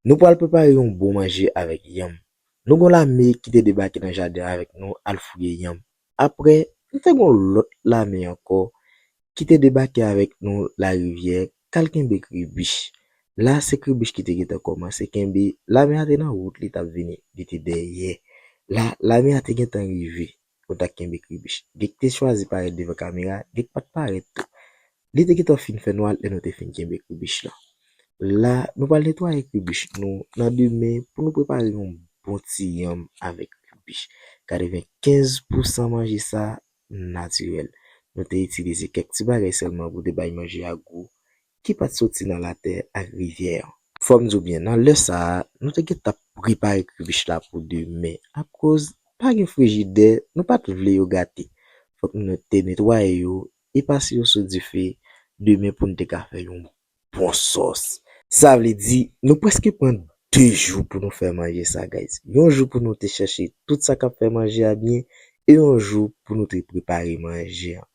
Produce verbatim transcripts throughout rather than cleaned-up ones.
Nou pral prepare yon bon manje avèk yanm. Nou gen yon lame ki te debake nan jaden avèk nou al fouye yanm. Apre, nou te gen yon lòt lame ankò ki te debake avèk nou larivyè k al kenbe kribich. La, se kribich ki te gentan kòmanse kenbe. Lame a te nan wout, li t ap vini, li te dèyè. La, lame a te gentan rive pou ta kenbe kribich. Gen ki te chwazi parèt devan kamera, gen ki pa t parèt tou. Li te gentan fin fè nwa lè nou te fin kenbe kribich la. La, nou pral netwaye kribich nou nan demen pou nou prepare yon bon ti yanm avèk kribich. Katrevenkenz pousan manje sa natirèl. Nou te itilize kèk ti bagay sèlman pou te bay manje a gou ki pa t soti nan latè ak rivyè an. Fò m di w byen, nan lè sa a, nou te gentan prepare kribich la pou demen. Akoz pa gen frijidè, nou pa t vle yo gate. Fòk nou te netwaye yo e pase yo sou dife demen pou n te ka fè yon bon sòs. Sa vle di, nou prèske pran de jou pou nou fè manje sa, guys. Yon jou pou nou te chèche tout sa k ap fè manje a byen, e yon jou pou nou te prepare manje an.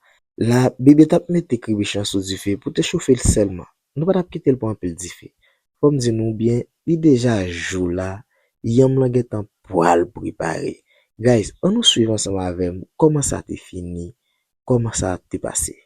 La, Bebe t ap mete kribich lan sou dife pou te chofe l sèlman. Nou pa t ap kite l pran anpil dife. Fò m di nou byen, li deja jou la, yanm lan gentan pral prepare. Guys, ann nou swiv ansanm avè m kòman sa te fini, kòman sa te pase.